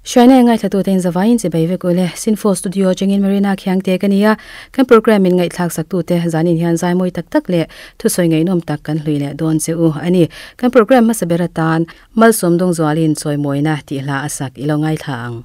Hruaina ngaithlatuten zavaiin chibai vek ule. Sinfo Studio atangin Marina Khiangte ka nia. Kan program min ngaihthlak saktute zanin hian zaimawi tak tak leh thusawi ngaihnawm tak kan hlui leh dawn che u a ni. Kan program hmasa ber atan Malsawm Dawngzualin chawimawina tih hla a sak i lo ngaithla ang.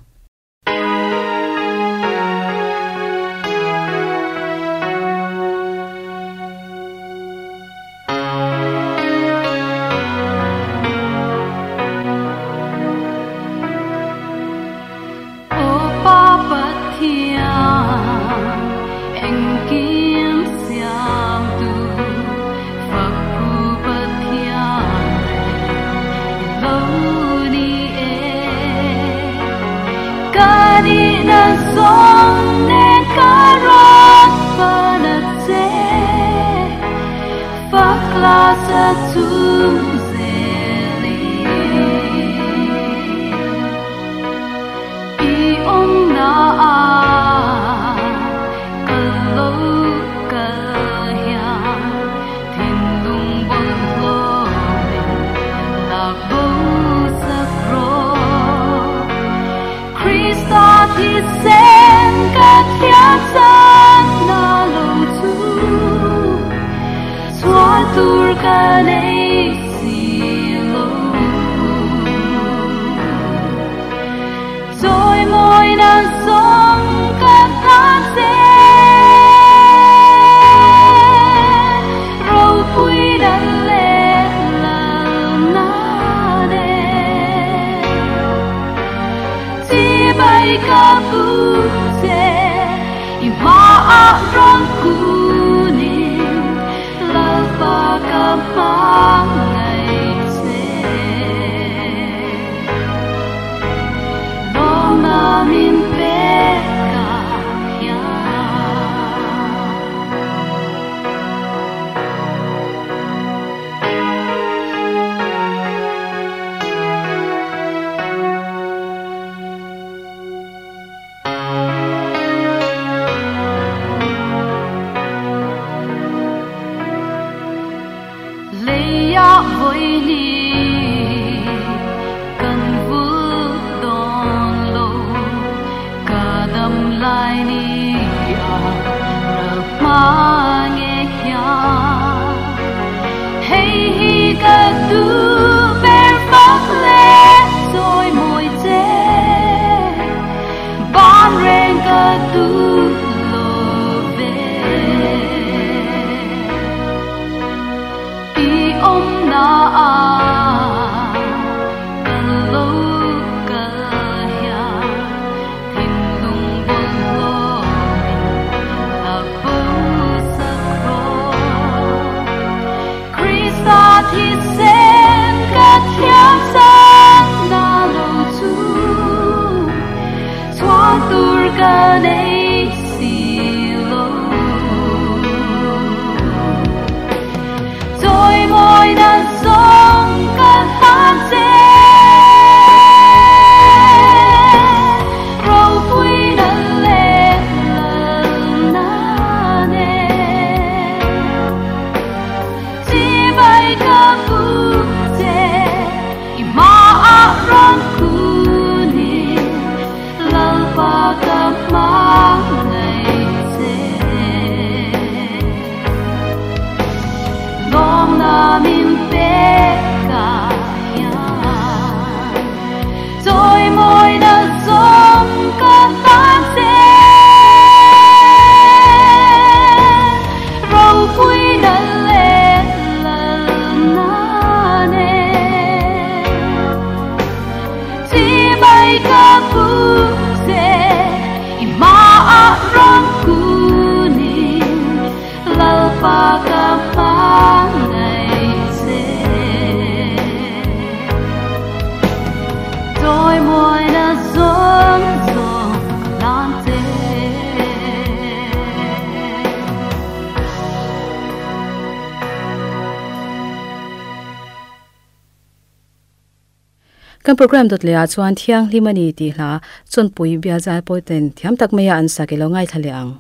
Kan program dawt leh ah chuan thianghlim a ni tih hla chawnpui bialzai pawiten thiam tak maia an sak i lo ngaithla leh ang.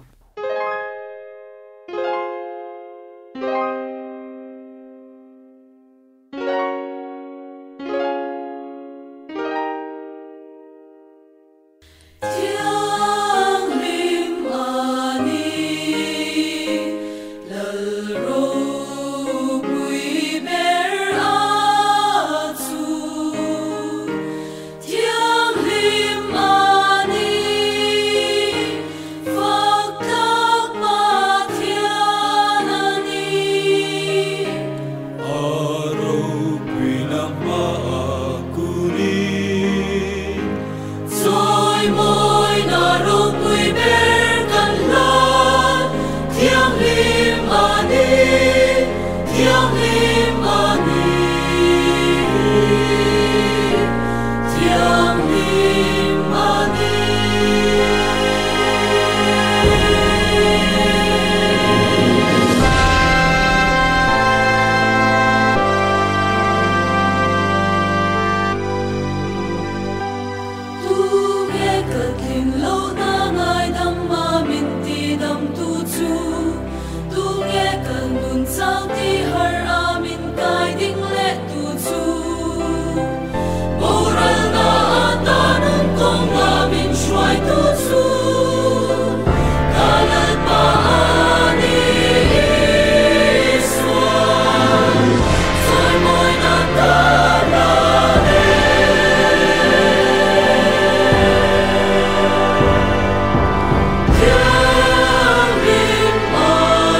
Thianghlim a ni, Lal ropui ber a chu. Thianghlim a ni, fak tlak Pathian a ni. A ropuina hmaah kunin. Chawimawina ropui ber kan hlan, Thianghlim a ni, Thianghlim a ni, Thianghlim a ni. Tunge ka tlin lohna ngaidam a min tidam tu chu? Tunge ka nun chau ti har a min kai ding leh tu chu? Boralna ata nun kawnga min hruai tu chu? Ka Lalpa a ni Isua, chawimawina ka hlan e. Thianghlim a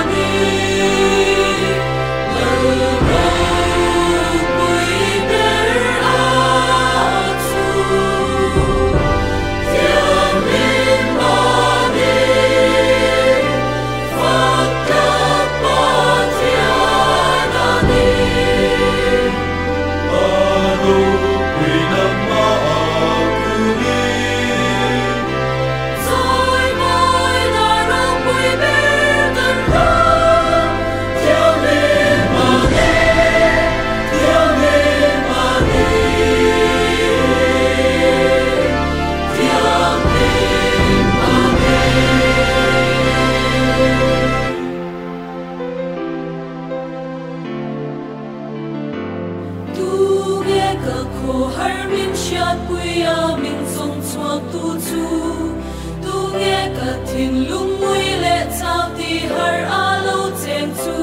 ni, Lal ropui ber a chu. Thianghlim a ni, fak tlak Pathian a ni. A ropuina hmaah kunin. Chawimawina ropui ber kan hlan, Thianghlim a ni, Thianghlim a ni, Thianghlim a ni. Tunge ka khawhar min hriatpui a min zawng chhuak tu chu? Tunge ka thinlung ngui leh chau ti har a lo cheng chu?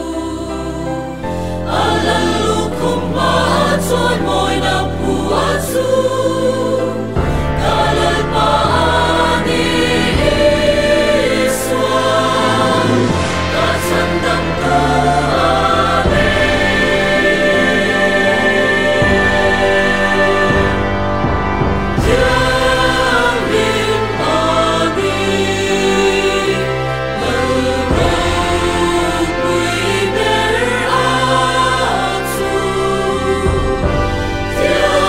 A lal lukhum hmaah chawimawina phu a chu. Ka Lalpa a ni Isua, ka chhandam tu a ni. Thianghlim a ni, Lal ropui ber a chu. Thianghlim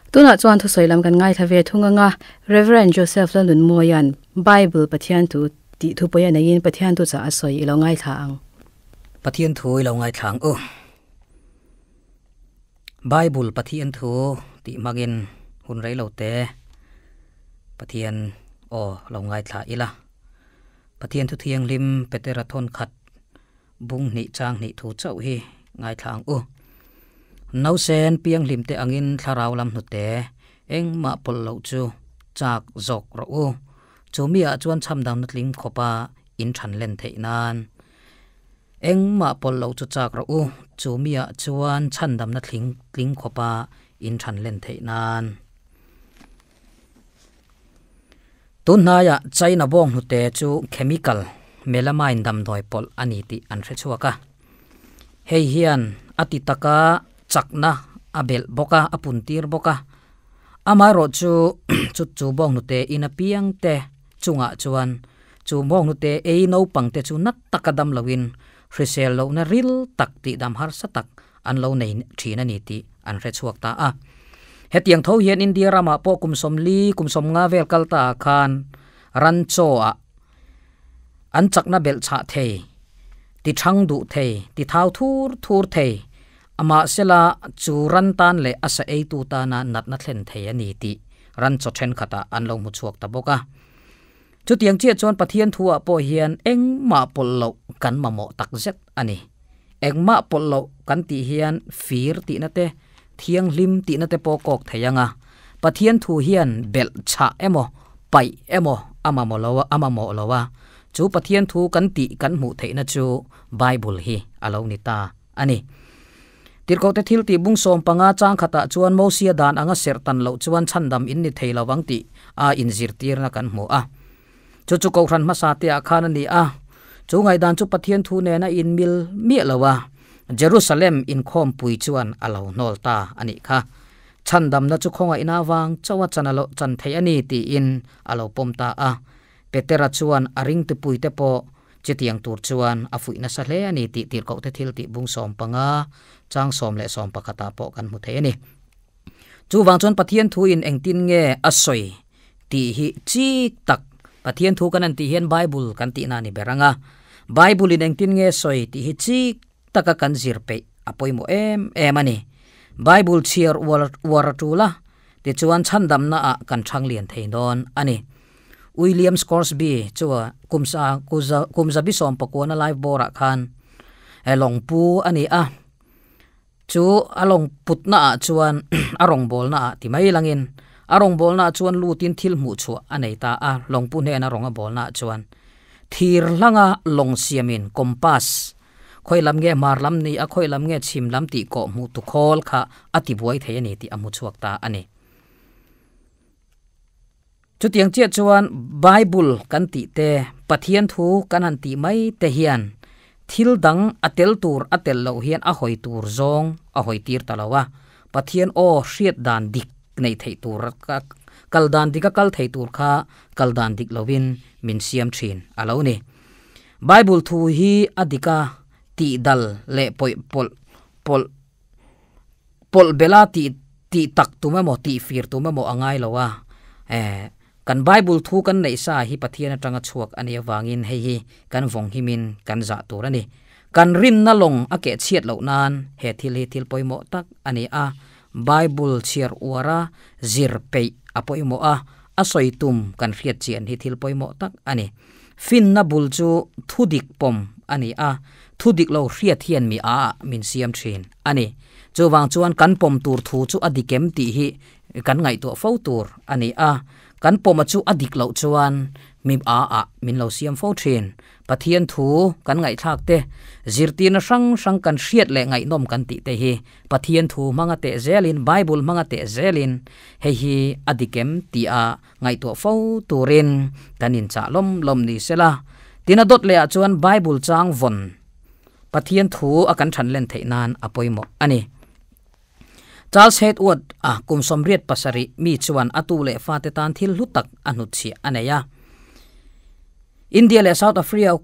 Tunah chuan thusawi lam kan ngaithla ve thung anga Rev. Joseph Lalnunmawia'n Bible Pathian thu tih thupui a neiin Pathian thu chah a sawi i lo ngaithla ang. Pathian thu i lo ngaithla ang u. Bible Pathian thu tih hmangin hun rei lo te Pathian aw lo ngaithla ila. Pathian thu thianghlim Petera thawn khat Bung hnih chang hnih thu chauh hi ngaithla ang u. Nausen pianghlim te angin thlarau lam hnute engmah pawlh loh chu chak zawk rawh u. Chu miah chuan chhamdamna tling khawpa in than len theih nan engmah pawlh loh chu chak rawh u. Chu miah chuan chhandamna tling tling khawpa in than len theih nan. Tunhnaiah China bawng hnute chu chemical melamine damdawi pawlh a ni tih an hre chhuak a. Hei hian a ti taka chakna a belh bawk a, a puntir bawk a. Amaherawh chu chu chu bawng hnute in apiang te chungah chuan chu bawng hnute ei naupang te chu nat taka dam loin hrisel lohna ril tak tihdam harsa tak an lo nei thin a ni tih an hre chhuak ta a. Hetiang tho hian India ramah pawh kum sawmli, kum sawmnga vel kal ta ah khan ran chaw ah an chakna belh chhah thei, ti thang duh thei, ti thau thur thur thei, amahsela chu ran tan leh a sa eitu tana natna thlen thei a ni tih ran chaw thenkhatah an lo hmu chhuak ta bawk a. Chutiang chiah chuan Pathian thuah pawh hian engmah pawlh loh kan mamawh tak zet a ni. Engmah pawlh loh kan tih hian fir tihna te, thianghlim tihna te pawh kawk thei ang a. Pathian thu hian belh chhah emaw, paih emaw a mamawh lo a mamawh lo a. Chu Pathian thu kan tih kan hmuh theihna chu Bible hi a lo ni ta a ni. Tirhkohte thil tih bung 15 chang khatah chuan Mosia dan anga serh tan loh chuan chhandam in ni thei lo vang tih a inzirtirna kan hmu a. Chu chu Kohhran hmasa te ah khan a ni a. Chu ngaihdan chu Pathian thu nen a inmil miah lo a, Jerusalem inkhawmpui chuan a lo hnawl ta a nih kha. Chhandamna chu khawngaihna avang chauh a chan a lo chan theih a ni tiin a lo pawm ta a. Petera chuan a ringtupuite pawh Chutiang tur chuan a fuih nasa hle a ni tih tirhkohte thil tih bung 15, chang 10 leh 11 ah pawh kan hmu thei a ni. Chuvang chuan Pathian thu in engtin nge a sawi tih hi chik tak Pathian thu kan han tih hian Bible kan tihna a ni ber ang a. Bible in engtin nge sawi tih hi chik taka kan zir peih a pawimawh em em a ni. Bible chhiar uar uar a tul a, tichuan chhandamna ah kan thang lian thei dawn a ni. William Scoresby chu kum sa kum zabi 19 na life bawrah khan lawng pu a ni a. Chu a lawng putna ah chuan a rawngbawlna ah ti mai langin a rawngbawlna ah chuan lutin thil hmuh chhuah a nei ta a. Lawng pu hnena rawng a bawlna ah chuan thir hlanga lawng siamin compass khawi lam nge hmar lam ni a khawi lam nge chhim lam tih kawh hmuh tu khawl kha a tibuai thei a ni tih a hmu chhuak ta a ni. Chutiang chiah chuan Bible kan tih te, Pathian thu kan han tih mai te hian thil dang a tel tur a tel loh hian a hawi tur zawng a hawi tir ta lo a. Pathian aw hriat dan dik nei theih tur kal dan dik a kal thei tur kha kal dan dik lovin min siam thin a lo ni. Bible thu hi a dik a tih dal leh pawih pawlh pawlh Pawlh bela tih tih tak tum emaw tih fir tum emaw a ngai lo a, eh, kan Bible thu kan neih sa hi Pathian atanga chhuak a nih avangin hei hi kan vawng himin kan zah tur a ni. Kan rinna lawng a keh chhiat loh nan he thil hi thil pawimawh tak a ni a, Bible chhiar uara zir peih a pawimawh a, a sawi tum kan hriat chian hi thil pawimawh tak a ni. Finna bul chu thudik pawm a ni a, thudik lo hriat hian mi a ah min siam thin a ni. Chuvang chuan kan pawm tur thu chu a dik em tih hi kan ngaihtuah fo tur a ni a, kan pawma chu a dik loh chuan mi a ah min lo siam fo thin. Pathian thu kan ngaihthlak te, zirtirna hrang hrang kan hriat leh ngaihnawm kan tih te hi Pathian thu hmanga teh zelin, Bible hmanga teh zelin hei hi a dik em tih a Ngaihtuah fo turin kan inchah lawm lawm ni sela, tin a dawt lehah chuan Bible chang vawn Pathian thu a kan than len theih nan a pawimawh a ni. Charles Hatewood a kum 87 mi chuan a tu leh fate tan thil hlu tak a hnutchhiah a nei a. India leh South Africa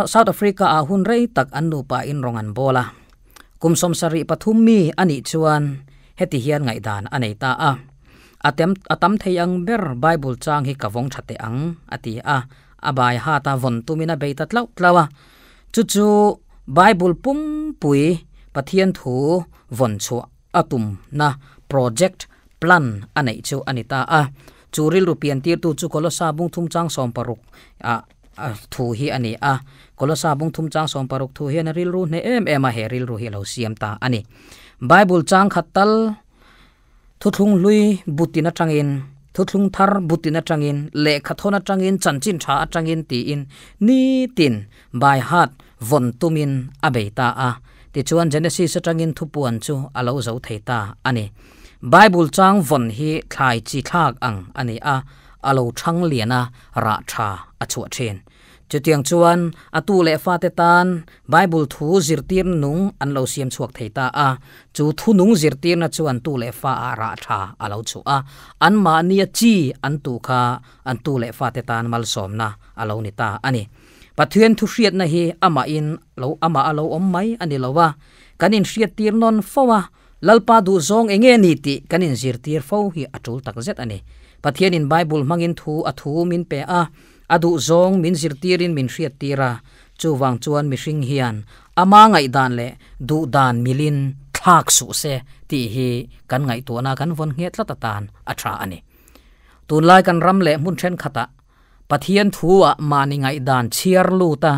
South Africa ah hun rei tak an nupa in rawng an bawl a. Kum 73 mi a nih chuan heti hian ngaihdan a nei ta a. Atem atam thei ang ber Bible chang hi ka vong thate ang ati a abai ha ta von tumina beita tlau tlawa chu chu Bible pum pui Pathian thu von chu atum na project plan anei chu anita a churil rupian tir tu chu kolosa bung thum chang som paruk a thu hi ani a kolosa bung thum chang som paruk thu hian ril ru hne em em a he ril ru hi lo siam ta ani Bible chang khatal thuthlung lui butina tangin thuthlung thar butina tangin le khathona tangin chanchin tha atangin ti in ni tin by heart von tumin abeita a ti chuan Genesis atangin thupuan chu alo zo theita ani Bible chang von hi thlai chi thlak ang ani a alo thang liana ra tha a chu then chutiang chuan atu le fa te tan Bible thu zirtir nung an lo siam chuak theita a chu thu nung zirtir na chuan tu le fa a ra tha alo chu a an ma nia chi an tu kha an tu le fa te tan mal som na alo ni ta ani Pathian thu hriat na hi ama in lo ama alo om mai ani lowa kanin hriat tir non fowa lalpa du zong enge ni ti kanin zirtir fo hi atul takzet ani Pathian in Bible mangin thu athu min pe a adu zong min zirtirin min hriat tira chuwang chuan mihring hian ama ngai dan le du dan milin thak su se ti hi kan ngai tu na kan von nge tlata tan atha ani tunlai kan ram le mun then khata Pathian thuwa mani ngai dan chiar lu ta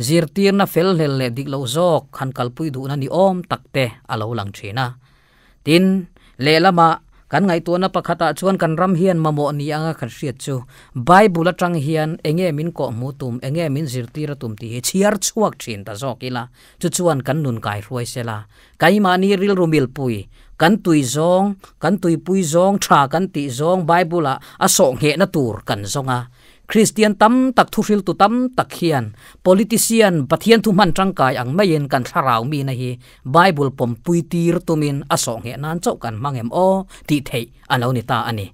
zirtir na fel hlel le dik lo zok khan kalpui du na ni om takte alo lang thina tin lelama kan ngai tu na pakhata chuan kan ram hian mamo ni anga khan hriat chu Bible atang hian enge min ko mu tum enge min zirtir tum ti chiar chuak thin ta zok ila chu chuan kan nun kai hruai sela kaima ni ril rumil pui kan tui zong kan tui pui zong tha kan ti zong Bible a aso nge na tur kan zonga Christian tam tak thuhril tu tam tak hian politician Pathian thu man tangkai ang main kan thlarau mi na hi Bible pom pui tir tumin asong he nan chau kan mangem o ti thei alo ni ta ani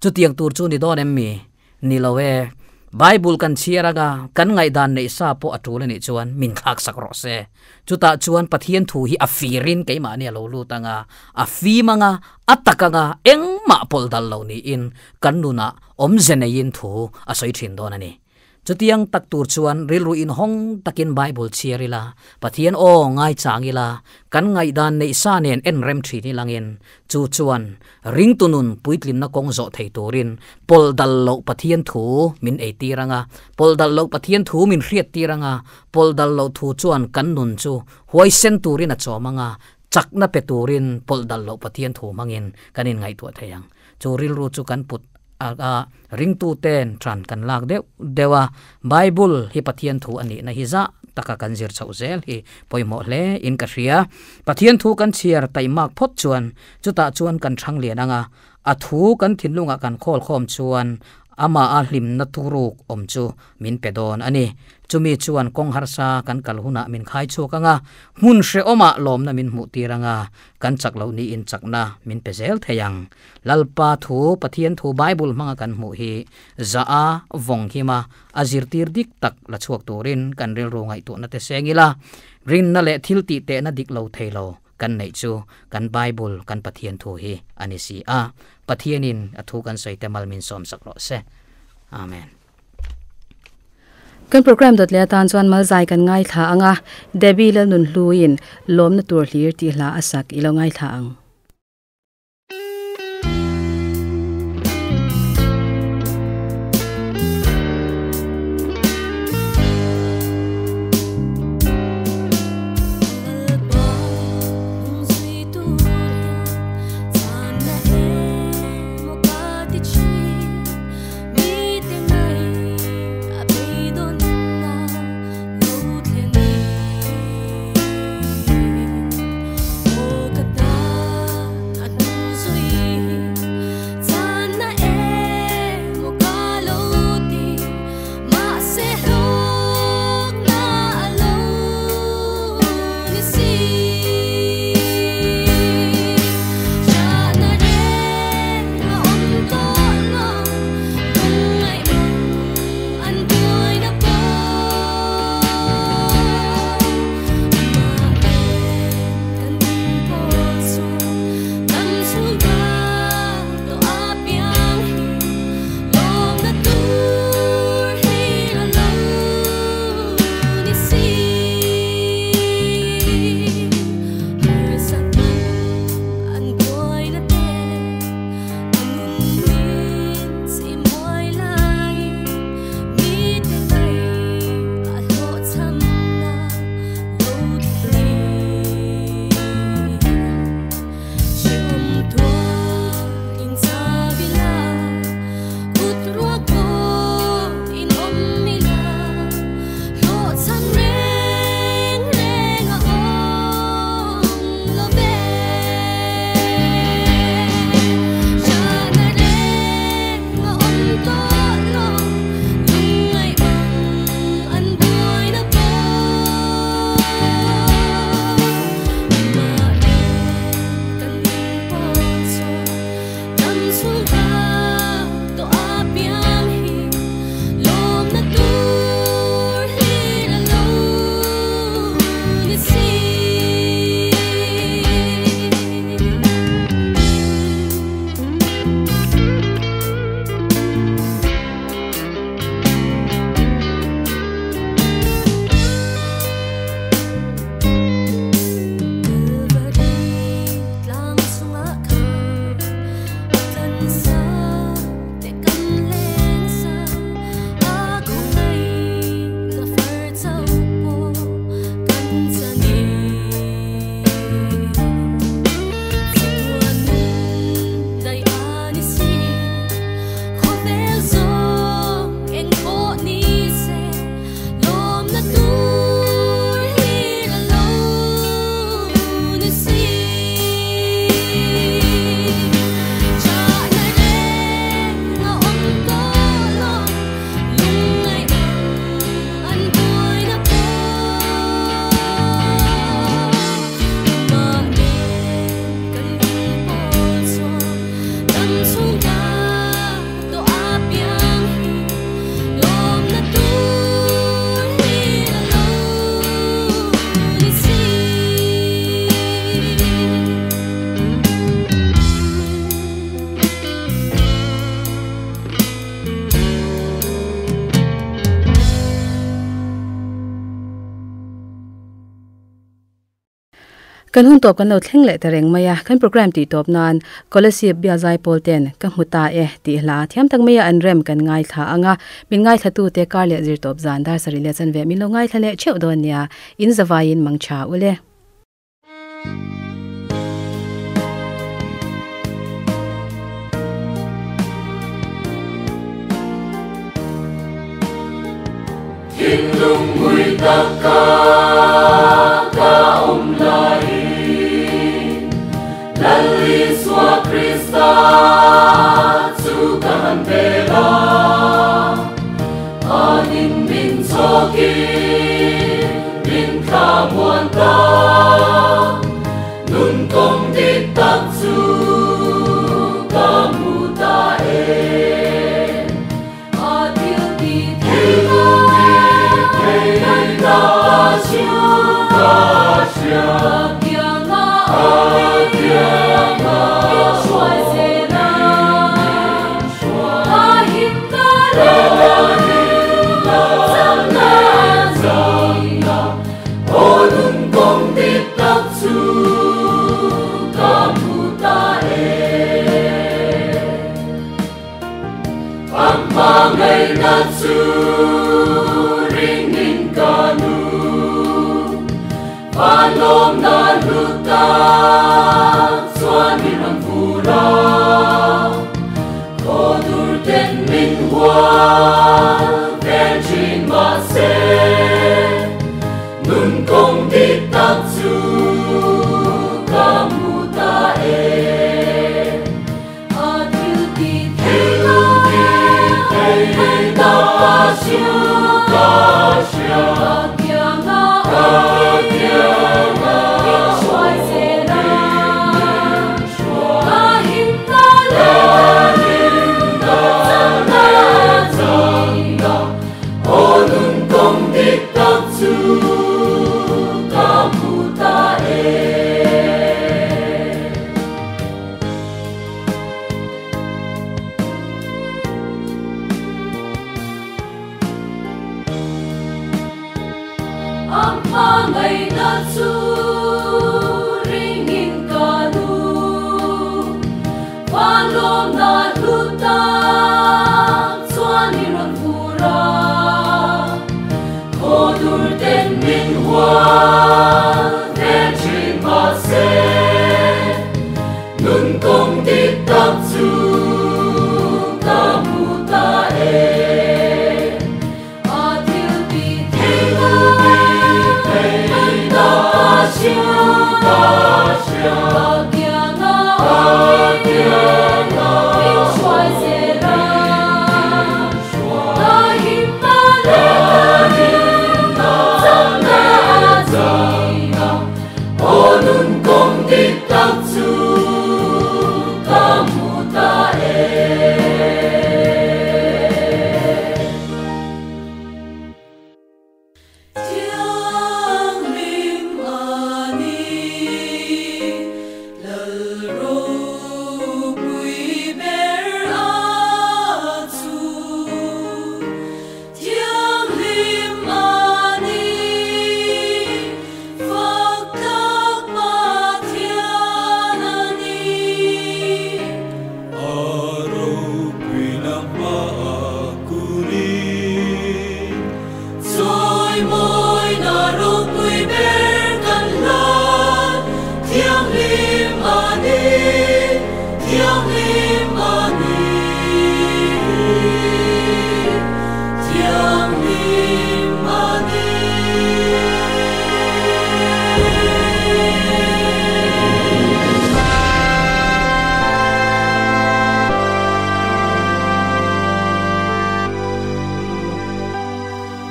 chutiang tur chu ni don em mi ni lowe Bible kan chiaraga kan ngai dan nei sa po atul ani chuan min thak sak ro se chuta chuan Pathian thu hi afirin keima ani lo lu tanga afi manga atakanga engma pol dal lo ni in kan nuna om zenein thu a soi thin don ani chutiang tak tur chuan rilru in hong takin Bible chiarila Pathian o ngai changila kan ngai dan nei sa nen en rem thi ni langin chu chuan ring tunun puitlin na kong zo thei turin pol dal lo Pathian thu min ei tiranga pol dal lo Pathian thu min hriat tiranga pol dal lo thu chuan kan nun chu huai sen turin a chomanga chakna pe turin pol dal lo Pathian thu mangin kanin ngai tu theyang chu rilru chu kan put a ring tu ten tran kan lak deuh dewa Bible hi Pathian thu ani na hi za taka kan zir chau zel hi poimo hle in ka hria Pathian thu kan chiar taimak phot chuan chuta chuan kan thang lian anga a thu kan thinlunga kan khol khom chuan ama a hlim na turuk om chu min pe don ani chumi chuan kong harsa kan kalhuna min khai chuak anga hmun hre oma lom na min hmu tiranga kan chak lo ni in chakna min pe zel theyang lalpa thu Pathian thu Bible manga kan hmu hi za a vong hima azir tir dik tak la chuak turin kan ril ro ngai tu na te sengila rin na le thil ti te na dik lo theilo kan nei chu kan Bible kan Pathian thu hi ani si a Pathianin athu kan soite malmin som sak ro se amen. Kan program dot le tan chuan malzai kan ngai tha anga Debbie la nun hluin lom na tur hlir ti hla asak ilo ngai tha ang. Oh, Kan hun tawp kan lo thleng leh ta reng mai a, kan programme tih tawp nan Kolasib Bial Zaipawl ten ka hmu ta e tih hla thiam tak maia an rem kan ngaithla ang a, min ngaithlatute kar leh zir tawp zan dar sarih leh chanve min lo ngaithla leh theuh dawn nia, in zavaiin mang tha ule. Thinlung ngui taka ka awm laiin Lal Isua Krista chu ka han bel a, anin min chhawkin min thla muan ta, nun kawng dik tak chu ka hmu ta e. A thil ti thei ta ka hria, ka kianga awmin min hruai zel a, ka him ta leh chakna a ni. Aw nun kawng dik tak chu ka hmu ta e. A hmangaihna chu ringin ka nu, vanlawmna hlu tak chuan min rawn vur a, khaw dur ten min hual vel thin mahse, nun kawng dik tak chu ka hmu ta e. A thil ti thei ta ka hria, ka kianga awmin min hruai zel a, ka him ta leh chakna a ni. Aw nun kawng dik tak chu ka hmu ta e. A hmangaihna chu ringin ka nu, vanlawmna hlu tak chuan i rawn vur a, khaw dur ten min hual vel thin mahse, nun kawng dik tak chu ka hmu ta e. A thil ti thei ta ka hria, ka kianga awmin min hruai zel a, ka him ta leh chakna a ni. Aw nun kawng dik tak chu ka hmu ta e. Thianghlim a ni, Lal ropui ber a chu. Thianghlim a ni, fak tak Pathian a ni. A ropui na hma a kunin, Chawi mawi na ropui ber kan hlan. Thianghlim a ni, Thianghlim a ni, Thianghlim a ni.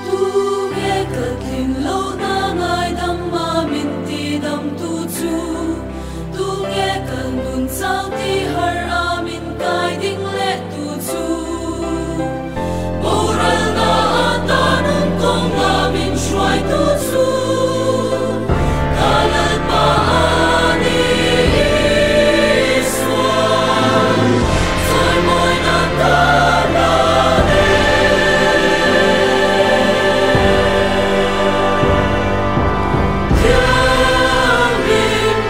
Tunge ka tlin lo na ngaidam ma min ti dam tu chu, tunge ka nun chau ti har a min kai ding leh tu chu. Boral na ata nun kawng na min hruai tu chu, ka lal pa a ni Isua. Chawi mawi na ka hlan e. Thianghlim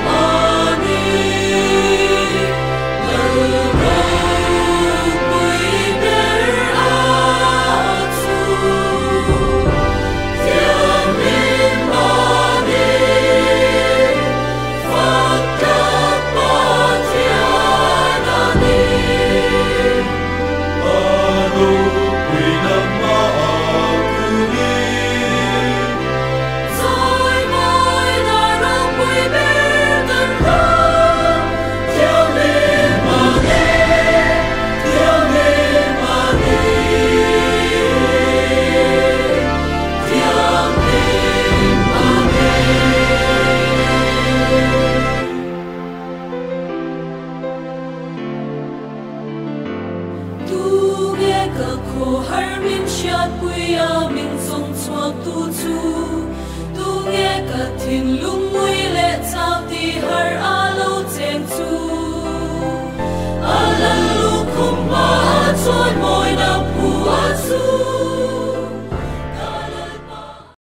ka thinlung ngui leh chau ti har a lo cheng chu? A lal lukhum hmaah chawi mawina.